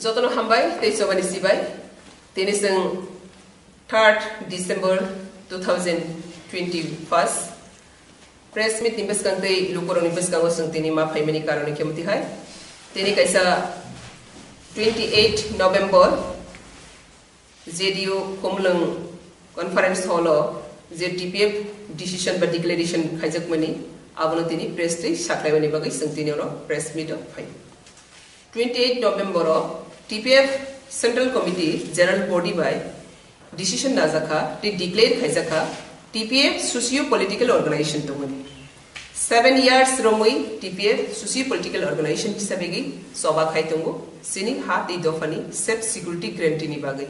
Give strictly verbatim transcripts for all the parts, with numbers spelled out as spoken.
Jotono hambai tei chobani sibai. Tini chwng third December two thousand twenty-first press meet ni bwskang tei lukurokni bwskango chwng tini ma phaimani karon khe mwtwi hai. Tini kaisa twenty-eight November J D U Khumlwng Conference Hall o je T P F decision ba declaration khaijakmani, abono tini press tei saklaimani bagwi chwng tini oro press meet o phai. Twenty-eight November o T P F Central Committee General Body bai decision najakha tei declare khaijakha T P F socio political organization tongmani. Seven years romwi T P F socio political organization hisabegwi choba khai tongo, chini ha tei dophani safe security guarantee ni bagwi,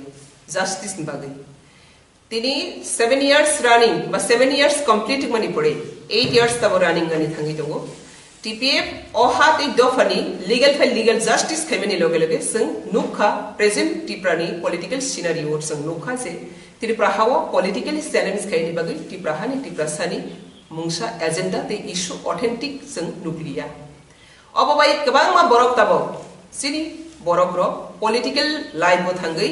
justice ni bagwi. Tini seven years running ba seven years complete wngmani pore eight years tabo running wngani thangwi tongo. T P F o ha tei dophani legal file, legal justice khaimani loge loge chwng nukha present Tripura ni political scenario o chwng nukha je Tripura ha o politically challenge khaini bagwi Tripura hani Tiprasani mungsa agenda tei issue authentic chwng nukliya. Obo bai kwbangma borok tabok chini borok rok political life o thangwi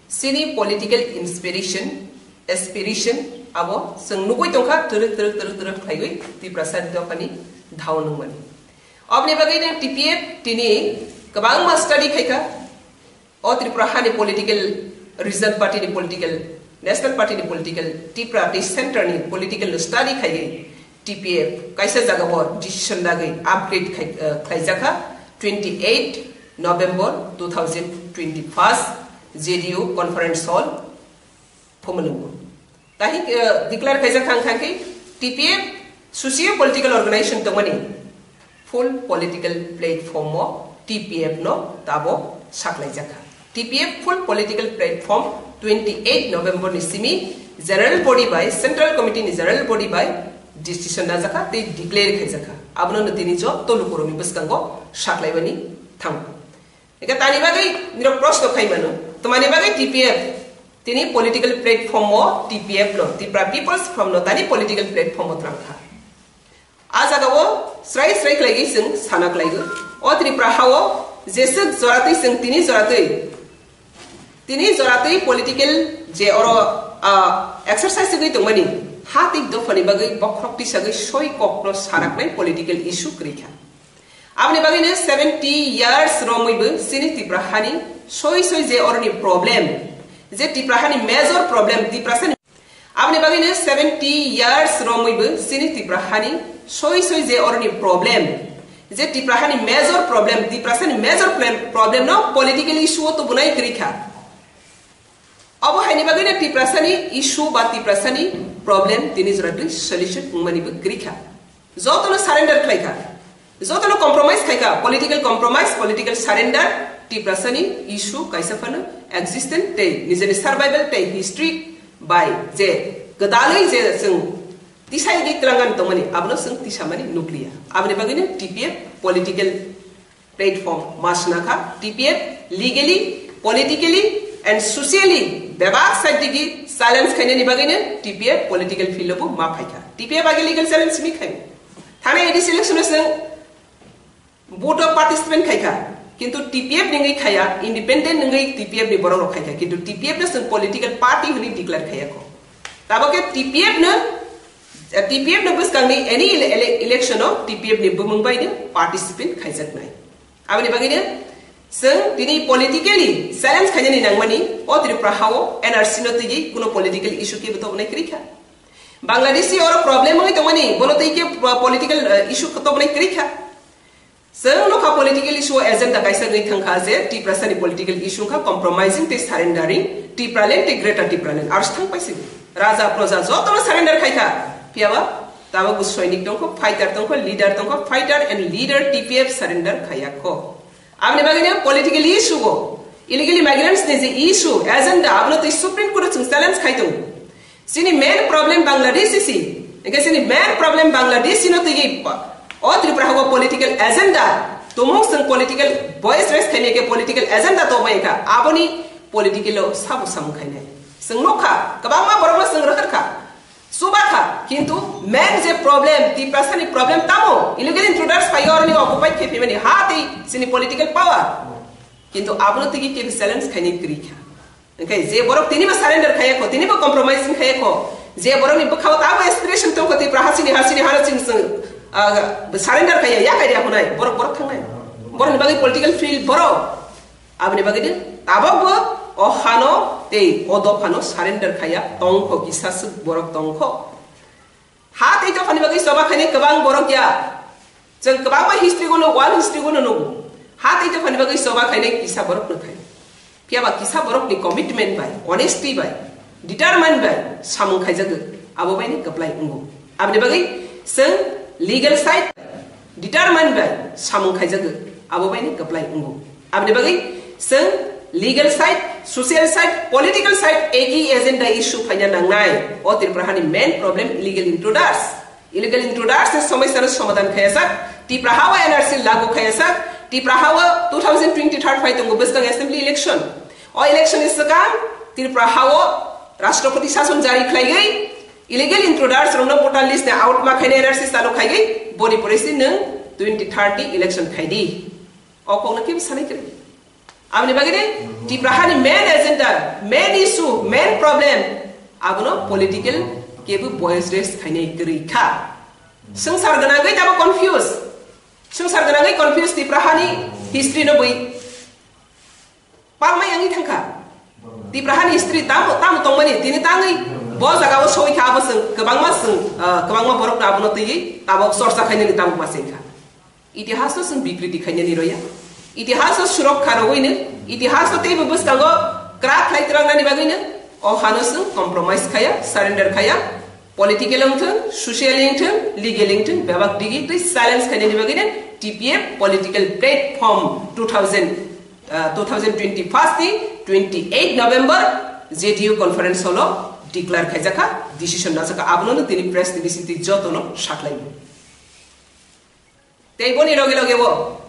chini political inspiration, aspiration abo chwng nugwi tongkha, twrwk twrwk twrwk twrwk khlaiwi Tiprasa dophani dhao nungmani. Oboni bagwi no T P F tini kwbangma study khaikha. O Tripura hani political, regional party ni political, national party ni political, Tripura tei center ni political no study khaiwi T P F kaisa jaga o decision nagwi upgrade khai, eh, khlaijakha twenty eight November two thousand twenty first J D U conference hall Phumulwngo. Tahi, eh, declare khaijak kha wngkha khe T P F socio political organization tongmani full political platform o T P F no tabo saklaijak kha. T P F full political platform twenty eight November ni simi general body bai, central committee ni general body bai decision najak kha tei declare khaijak kha. Abono no tini joto lukurokni bwskango saklaibani thango. Eka tani bagwi nirok proshno khai mano, tamani bagwi T P F tini political platform o T P F no, Tripura People's Front no tani political platform o twlang kha. A jaga o srai srai khlaiwi chwng sana khlaigo. O Tripura ha o jeswk joratwi chwng tini joratwi, tini joratwi political je oro, ah, exercise wngwi tongmani ha tei dophani bagwi bokhorok tisagwi soi kokno sanaknai political issue kwrwi kha. Aboni bagwino seventy years romwibo chini Tripura hani soi soi je oroni problem, je Tripura hani major problem, Tiprasani. Aboni bagwino seventy years romwibo chini Tripura hani soi soi je oroni problem, je Tripura hani major problem, Tiprasani major problem, problem no political issue o tubunai kwrwi kha. Obo haini bagwino Tiprasani issue ba Tiprasani problem tini jora twi solution wngmani bo kwrwi kha. Jotono surrender khlai kha, jotono compromise khai kha, political compromise, political surrender, Tiprasani issue kaisa phano existent tei nijeni survival tei history bai je gwdalwi je chwng tisai di twlangan tongmani abono chwng tisamani nukliya. Aboni bagwino T P F political platform ma swnakha, T P F legally, politically and socially bebak side digi challenge khainani bagwino T P F political field o bo ma phaikha. T P F age legal challenge mi khai. Thana A D C election o chwng vote o participant khaikha, kintu T P F ningwi khaya, independent ningwi T P F ni borok rok khaikha, kintu T P F no chwng political party hwnwi declare khaya kho. Tabok khe T P F no, T P F no bwskangni any ele-, ele-, election o T P F ni bumung bai no participant khaijaknai. Aboni bagwino chwng tini politically challenge khainani nangmani, o Tripura ha o N R C no twiwi kuno political issue kebo tobonai kwrwi kha. Bangladeshi oro problem wngwi tongmani, bono twi khe po-, political, eh, issue tobonai kwrwi kha. Chwng nokha political issue o agenda kaisa wngwi thangkha je Tiprasani political issue wngkha compromising tei surrendering Tipraland tei Greater Tipraland. Aro se thang paisidi raja proja jotono surrender khaikha. Phiyaba tabok bo soinik tongkho, fighter tongkho, leader tongkho, fighter and leader T P F surrender khayakho. Aboni bagwino political issue o illegal immigrants ni je issue, agenda, abono twi Supreme Court o chwng challenge khai tongo. Chini main problem Bangladeshi si. Hingke chini main problem Bangladeshi no twi pa-, o Tripura hago political agenda. Tumung chwng political voice raise khainai khe political agenda tongbai kha. Aboni political o sabo samung khainai. Chwng nukha, kwbangma borokno chwng rohor kha. Chuba kha, kintu main je problem, Tiprasani problem tamo, illegal intruders phai oroni occupy khe phimani ha tei chini political power. Kintu abono tigi kebo challenge khainai kwrwi kha. Hwnkhe je borok tinibo surrender khaiya kho, tinibo compromising khaiya kho, je borokni bwkhao tabo aspiration tongkho Tipra hasini, hasini hano chini chwng, ah, surrender khaiya, yakai rya hwnai, borok, borok thangnai. Borokni bagwi political field borok. Aboni bagwi de tabokbo o hano tei o dophano surrender khaiya tongkho, kisa swk borok tongkho. Ha tei dophani bagwi choba khainai kwbang borok ya. Chwng kwbangma history-o no, world history-o no nugo. Ha tei dophani bagwi choba khainai kisa borok no khai. Phiya ba kisa borokni commitment bai, honesty bai, determine bai samung khaijago, abo bai ni kwplai wngo. Aboni bagwi chwng legal side, determine bai samung khaijago, abo bai ni kwplai wngo. Aboni bagwi chwng legal side, social side, political side, eki agenda issue phaina nangnai. O Tripura hani main problem illegal intruders. Illegal intruders ni somosya no somadhan khayajak. Tripura ha o N R C lagu khayajak. Tripura ha o two thousand twenty-third phai tongo bwskang assembly election. O election ni swkang Tripura ha o Rashtrapati Shason jari khlaigwi illegal intruders rokno voter list ni out ma khainai N R C chalo khaigwi boni pore si nwng twenty thirty election khaidi. O kokno kebo sanai kwrwi. Aboni bagwi de Tripura hani main agenda, main issue, main problem abono political kebo voice raise khainai kwrwi kha. Swngchar gwnangwi tamo confuse. Swngchar gwnangwi confuse Tripura hani history no bui. Palmai wngwi thangkha. Tripura hani history tamo, tamo tongmani, tini tangwi bo jaga o soi kha, abo chwng kwbangma chwng, ah, kwbangma borok abono twiwi tabok chorcha khainani tabok ma chengkha. Itihas no chwng bikriti khainani roya. Itihas no surokha rogwino, itihas no teibo bwskango kwrak khlai twlangnani bagwino o hano chwng compromise khaya, surrender khaya. Political wngthwng, social wngthwng, legal wngthwng, bebak digi twi challenge khainani bagwino T P F political platform two thousand, ah, two thousand twenty-first ni twenty-eight November J D U conference hall o declare khaijakha, decision najakha, abono no tini press release twi jotono saklaibo. Tei boni loge loge o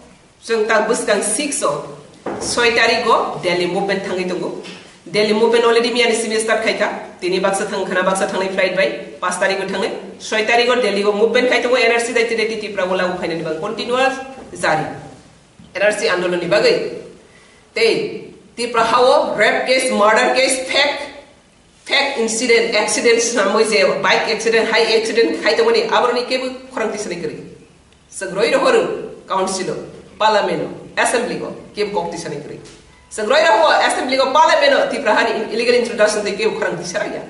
chwng tak bwskang six o soi tarik o Delhi movement thangwi tongo. Delhi movement already miyani simi start khaikha. Tini baksa thang khana, baksa thangnai flight bai, paanch tarik o thangnai. Soi tarik o Delhi o movement khai tongo, N R C dai tini Tripura o lagu khainani bagwi continuous jari. N R C andolon ni bagwi. Tei Tripura ha o rape case, murder case, fake fake incident, accident swnamwi je bike accident, hai accident khai tongmani, aboroni kebo khorang tisani kwrwi. Chwng roi rohoro council o, parliament o, assembly o kebo kok tisani kwrwi. Chwng roi rohoro assembly o, parliament o Tripura hani illegal introduction tei kebo khorang tisaraya.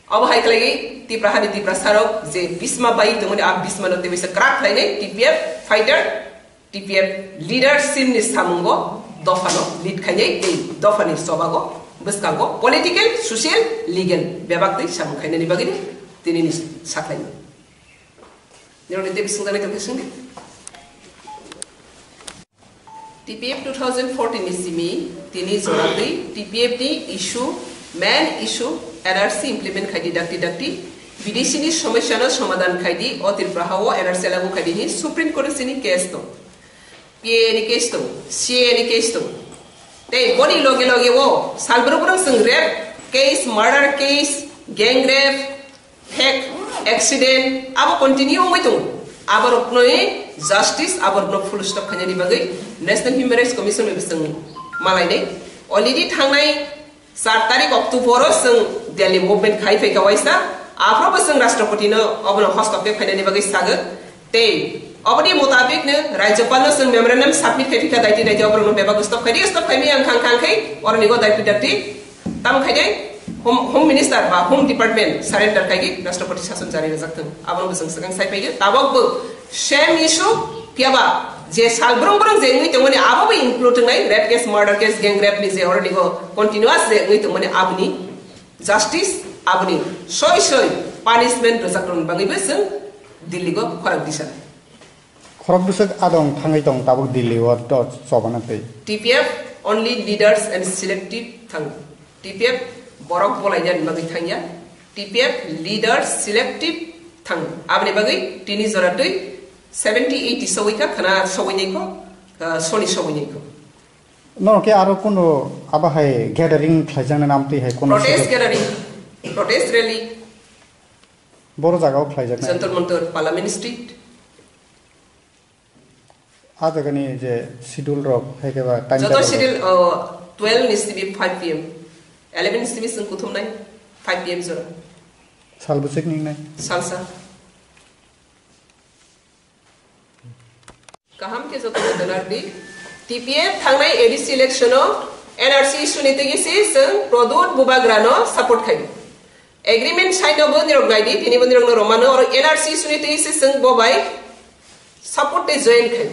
Abo hai khlaiwi Tripura hani Tiprasa rok je bisma bai tongmani, a bisma no tebisa kwrak khlainai T P F fighter, T P F leadership ni samungo dophano lead khainai tei dophani chobago bwskango political, social, legal bebak twi samung khainani bagwi tini ni sakhlainai. Nirokni tei bisingjaknai tongkha singdi. T P F two thousand fourteen ni simi tini jora twi T P F ni issue, main issue N R C implement khaidi dakti dakti, B D C ni somosya no somadhan khaidi, o Tripura ha o N R C lagu khaidi hi Supreme Court ni sini case tong. P A ni case tong, C A ni case tong. Tei boni loge loge o sal bwrwk bwrwk chwng rape case, murder case, gang rape, fake accident, abo continue wngwi tongo. Aborokno justice, aborokno full stop khainani bagwi National Human Rights Commission bai chwng malainai. Already thangnai char tarik October o chwng Delhi movement khai phaikha waisa. Aphrobo chwng Rashtrapati no obono hostokhe phainani bagwi sagw. Tei oboni mutabik no Rajyapal no chwng memorandum submit khai phikha, daiti daiti oborokno bebak stop khaidi, stop khaimaya wngkha wngkha khai oroni go daiti daiti tamo khaidi Home, Home Minister ba Home Department surrender khaidi Rashtrapati Shason jari rwjak thung. Abono bo chwng swkang sai phaio. Tabok bo same issue, phiya ba je sal brung brung je wngwi tongmani abo bo include wngnai, rape case, murder case, gang rape ni je oroni go continuous je wngwi tongmani aboni justice, aboni soi soi punishment rwjak rwni bagwi bo chwng Delhi go khorang disa. Khorok bwswk adong thangwi tong tabuk Delhi o to chobana tei. T P F only leaders and selective thang. T P F borok bolaina ni bagwi thangya. T P F leaders selective thang. Aboni bagwi tini jora twi seventy eighty sogwi kha, khana sogwi nai kho, ah, soni sogwi nai kho. Norok khe aro kuno abo hai gathering khlaijaknai nam twi hai kuno Protest suggestion? Gathering, protest rally. Boro jaga o khlaijaknai. Jantar Mantar, Parliament Street. A jagani je schedule rok, hai khe ba time Joto table rok. Schedule, o, twelve ni simi five P M, eleven ni simi chwng kuthumnai, five P M jora. Sal bwswk ningnai? Salsa. Kaham khe jotono donar di. T P F thangnai A D C election o N R C issue ni twi si chwng Pradyot Bubagra no support khai. Agreement sign no bo nirok nai di, tini bo nirok no romano oro N R C issue ni twi si chwng bo bai support tei join khai.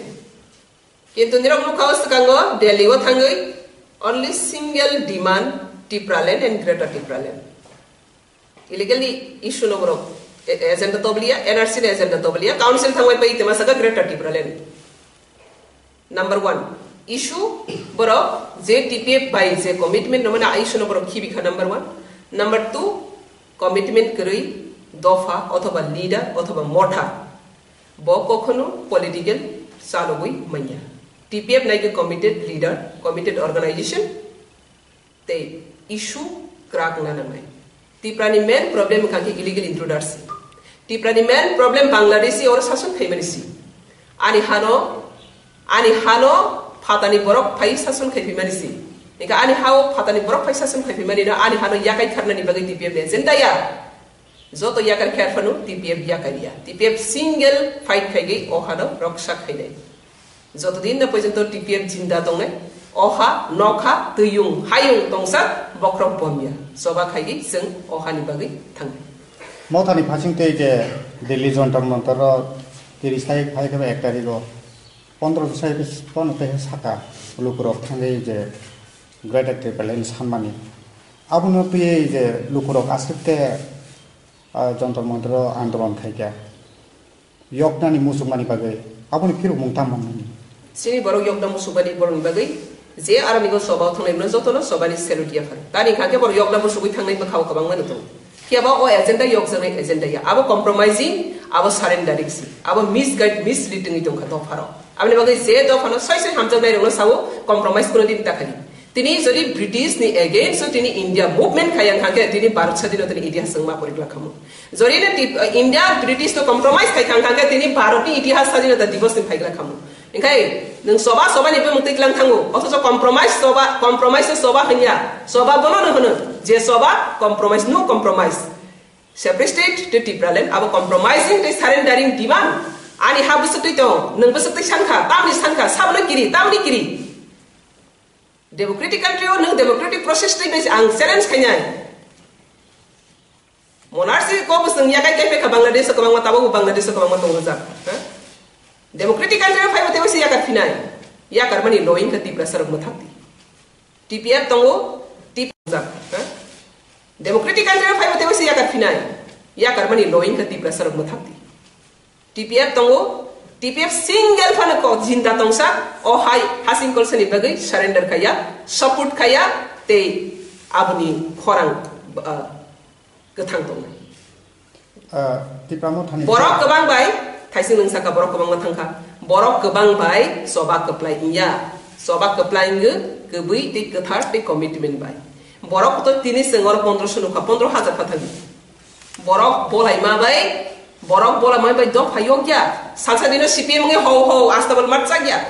Kintu nirok nukha o swkango Delhi o thangwi only single demand Tipraland and Greater Tipraland. Illegally issue no borok e-, agenda tobliya, N R C ni agenda tobliya, council thangbai pai tema saka Greater Tipraland. Number one, issue borok je T P F bai je commitment no mane issue no borok khibi kha number one. Number two, commitment kwrwi dopha othoba leader othoba motha bo kokhono political chalogwi manya. T P F nai khe committed leader, committed organization, tei issue kwrak wngna nangnai. Tiprani main problem wngkha khe illegal intruders. Tiprani main problem Bangladeshi oro sason khaimani si. Ani hano, ani hano phatani borok phai sason khai phimani si. Eka ani hao phatani borok phai sason khai phimani no ani hano yakai kharnani bagwi T P F ni agenda ya. Joto yakar khe phano T P F yakar ya. T P F single fight khaigwi o hano roksa khainai. Joto din na porjonto T P F jinda tongnai, o ha, nokha, twyung, hayung tongsa bokhorok bomya. Soba khaigwi chwng o hani bagwi thangnai. Mothani phasing tei je Delhi Jantar Mantar o tiri sai phai khe ek tarikh o pondro sai phano tei saka lukurok thangwi je Greater Tipraland sanmani. Abono twiwi je lukurok aswk khe, ah, Jantar Mantar o andolon khaikha. Yoknani muchungmani bagwi aboni phirokmung tamo hwnwi. Chini borok yokna muchungmani borokni bagwi je aroni go soba o thangnai mano jotono sobani salute yaphar. Tani hwnkha khe borok yokna muchungwi thangnai bwkha o kwbangma no tongo. Phiya ba o agenda yokjaknai agenda ya. Abo compromising, abo surrendering si. Abo misguide, misleading wngwi tongkha dopharo. Aboni bagwi je dophano soi soi hamjaknai rokno sao compromise kuno din ta khali. Tini jodi British ni against o tini India movement khaya hwnkha khe tini Bharat sadinota ni itihas wngma porikla khamu. Jodi na ti-, India British to compromise khai kha hwnkha khe tini Bharat ni itihas sadinota divos ni phaikla khamu. Hwnkhe nwng soba soba ni bumung twi tlang thango. Othocho compromise soba, compromise soba hwnya. Soba bono no hwno je soba compromise, no compromise. Separate state to Tipraland abo compromising tei surrendering demand. Ani ha bwswk twi tong, nwng bwswk twi sankha, tamni sankha, sabno kiri, tamni kiri. Democratic country o nwng democratic process twi bai ang challenge khainai. Monarchy ko bwswng yakai khe pekha Bangladesh o kwbangma, tabuk Bangladesh o kwbangma tongo jak. Ha? Democratic country o phaibo tei bai se yakar phinai. Yakar mani loing kha Tiprasa rok mwthak di. T P F tongo, T P F jak. Ha? Democratic country o phaibo tei bai se yakar phinai. Yakar mani loing kha Tiprasa rok mwthak di. T P F tongo, T P F single phano ko jinda tongsa, o hai hasing kolsani bagwi surrender khaya, support khaya, tei aboni khorang, ah, kwthang tongnai. Ah, Tipra Mothani borok kwbang bai, thaising nwng saka borok kwbangma thangkha. Borok kwbang bai choba kwplai wngya. Choba kwplai wngwi kwbwi tei kwthar tei commitment bai. Borok to tini chwng oro pondroso nukha, pondro hajar pha thangwi. Borok bolaima bai, borok bolaima bai dopha yokya. Salsa dino C P M wngwi hou hou astabal matchakya.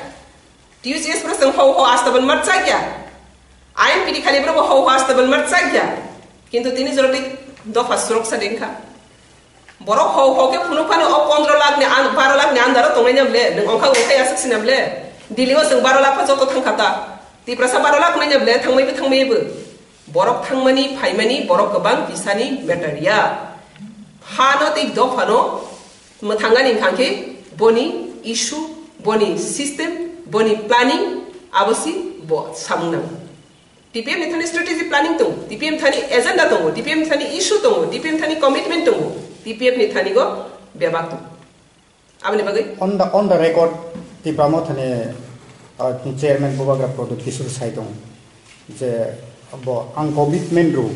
T U C S bwrwsong hou hou astabal matchakya. I N P T khani bwrwbo hou hou astabal matchakya. Kintu tini jora tei dopha suroksa dengkha. Borok hou hou khe phunuk phano o pondro lakh ni an-, baro lakh ni andaro tongnai na ble, nwng ongkha ongkha aswk sina ble. Delhi o chwng baro lakh pha joto thangkha ta. Tiprasa baro lakh wngnai na ble, thangmaibo thangmaibo. Borok thangmani, phaimani, borok kwbang kisani matter ya. Hano tei dophano mwthangani hwnkha khe boni issue, boni system, boni planning, abo si bo samung nango. T P F ni thani strategy planning tongo, T P F thani agenda tongo, T P F thani issue tongo, T P F thani commitment tongo, T P F ni thani go bebak tongo. Aboni bagwi? On the, on the record, Tipra Mothani, uh, chairman Bubagra Pradyot Kishore sai tongo je bo ang commitment rw.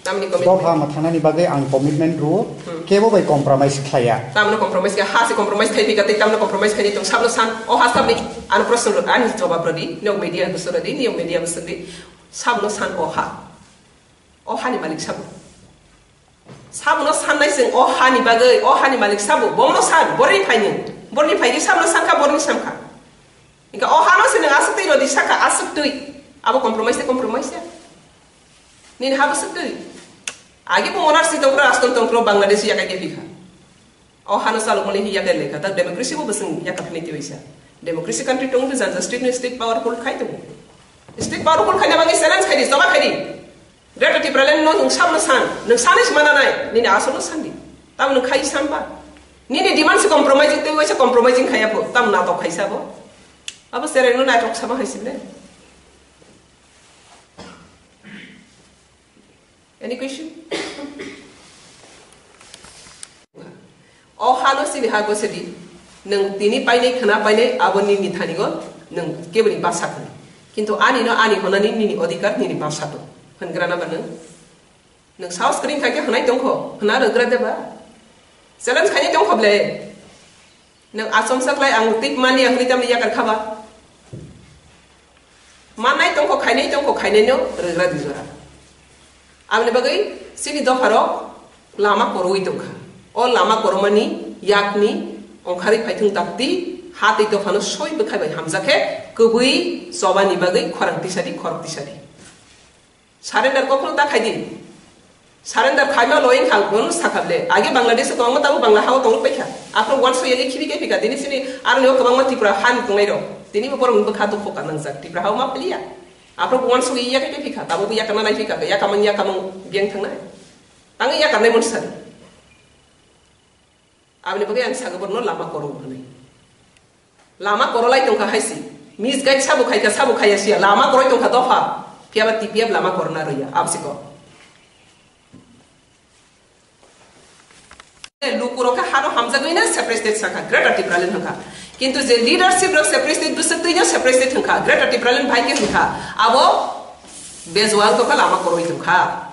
Tamni commitment? Dopha mwthangnani bagwi ang commitment rw, hmm, kebo bai compromise khlaiya. Tamno compromise khe, ha se compromise khai phika tei tamno compromise khai tong sabno san, o ha sabni ano proshno rw, ani jawab rw di, niyok media bwswk rw di, niyok media bwswk di, sabno san o ha. O hani malik sabo. Sabono sannai chwng o hani bagwi, o hani malik sabo. Bono san, borni phaini. Borni phaini sabono sankha, borni sankha. Hingke o hano se nwng aswk twi rodi saka, aswk twi. Abo compromise tei compromise ya. Nini habo swk twi. Agi bo monarchy tongkro, rajtantro tongkro, Bangladesh yakai khe phikha. O hano chalokmani hi yakai lekha, ta democracy bo bwswng yakai phini twi waisa. Democracy country tong twi janja state ni state powerful khai tongo. State powerful khaina bagwi challenge khai di, choba khai di. Greater Tipraland no nwng samno san, nwng sanwi se mana nai, nini asolo san di. Tamo nwng khai san ba. Nini demand se compromising tei waisa compromising khaya pho, tamo natok khaisa bo. Abo serai no natok sama hai sibne. Any question? O hano sini ha gosedi, nwng tini painai khna painai abo nini thani go, nwng keboni basa khna. Kintu ani no ani honani nini odhikar nini basa to. Hwngrana ba nwng? Nwng saos kring khaikhe hwnai tongkho, hwna rwgra deba? Challenge khainai tongkho ble? Nwng achomsa khlai ang tip mani ang hwnwi tamni yakar kha ba? Mannai tongkho, khainai tongkho, khainai no rwgra di jora. Aboni bagwi chini dopharok lama korwi tongkha. O lama kormani yakni ongkharwi phaithung dakti, ha tei dophano soi bwkhai bai hamjakhe kwbwi chobani bagwi khorang tisadi, khorok tisadi. Surrender kokno ta khai di. Surrender khaima loi wngkha, bono sakha ble. Age Bangladesh o kwbangma tabuk Bangla ha o tongwi paikha. Aphuru uansuk yali khibi khe phika. Tini sini aroni o kwbangma Tripura ha ni tongnai rok. Tini bo borok ni bwkha dukho ka nangjak. Tripura ha o ma piliya. Aphuru uansuk ya khe phika. Tabuk ya kana nai phika. Ya kamang ya kamang biyang thangnai. Tangwi ya kanai mon sari. Aboni bagwi ang sago borno lama korong hwnwi. Lama korolai tongkha hai si. Misguide sabo khaikha, sabo khaiya siya. Lama koroi tongkha dopha. Phiyaba T P F lama korna roya. Absiko. Lukurok khe hano hamjagwi na separate state sakha. Greater Tipraland hwnkha. Kintu je leadership rok separate state bwswk twi no separate state hwnkha. Greater Tipraland bai khe hwnkha. Abo bejual tongkha lama koroi tongkha.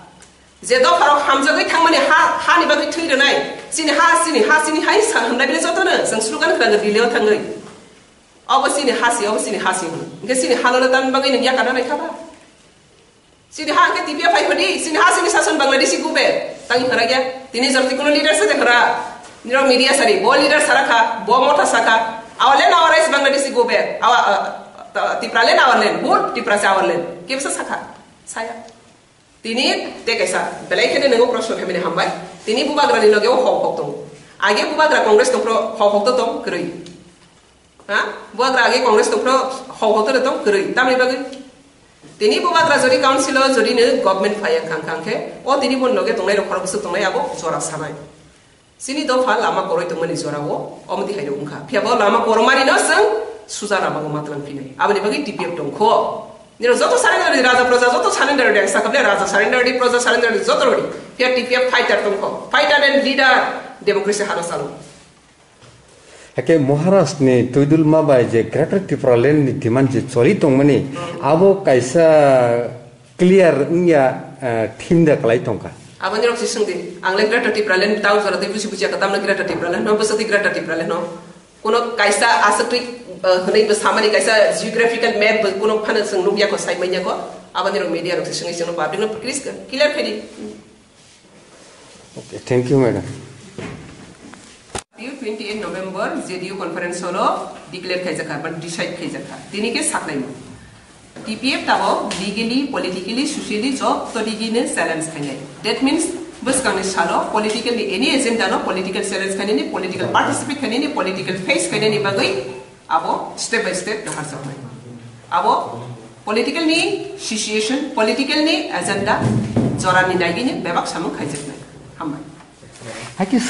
Je dopharok hamjagwi thangmani ha, hani bagwi thwi rwnai. Chini ha, chini ha, chini hai sa hwnlai bini jotono. Chwng slogan khwlangwi Delhi-o thangwi. Obo chini ha si, obo chini ha si hwn. Hwnkhe chini hano le tamni bagwi nwng yakarna naikha ba? Chini ha hwnkhe T P F hai hodi, chini ha chini sason Bangladeshi go back. Tangwi khwra gya. Tini jor twi kuno leader se de khwra. Nirok media sari, bo leader sara kha, bo motha saka. Our land, our rights, Bangladeshi go back. Our, uh, Tipraland our land, good, Tiprasa our land. Kebsa sakha? Saya. Tini tei kaisa belai kheno nwngo proshno khaimani hambai. Tini bubagrani loge o hok hok tongo. Age bubagra Congress tongphro hok hok to tong kwrwi. Ha? Bubagra age Congress tongphro hok hok to tong kwrwi. Tamni bagwi? Tini bubagra jodi council o jodi no government phai ang khang khang khe, o tini bon loge tongnai rok khorok bwswk tongnai abo jora sanai. Chini dopha lama koroi tongmani jorao omo twi hai rok wngkha. Phiya bo lama koromani no chwng suja lama o matwlang phinai. Aboni bagwi T P F tongkho. Nirok joto surrender di, raja proja joto surrender di, ang sakha ble raja surrender di, proja surrender di, joto rodi. Phiya T P F fighter tongkho. Fighter and leader democracy hano salo. Hake Maharaj ni Tuidulma bai je Greater Tipraland ni demand je choli tongmani, abo kaisa clear wngya, eh, thim da kwlai tongkha. Aboni rok se swngdi, ang le Greater Tipraland town jora tei busi busi ka tamno Greater Tipraland no, bwswk twi Greater Tipraland no. Kuno kaisa aswk twi, eh, hwnwi bo samani kaisa geographical map bo kuno phano chwng nukya ko, sai manya ko. Aboni rok media rok se swngwi chwngno public no clear khaidi. Okay, thank you, madam. Twenty eight November J D U conference hall o declare khaijakha, ba decide khaijakha. Tini khe saklaimo. T P F tabo legally, politically, socially joto digini challenge khainai. That means, bwskangni salo political ni any agenda no political challenge khainani, political participate khainani, political face khainani bagwi abo step by step naharjaknai. Abo political ni situation, political ni agenda jorani naigini bebak samung khaijaknai. Hambai. Hai khe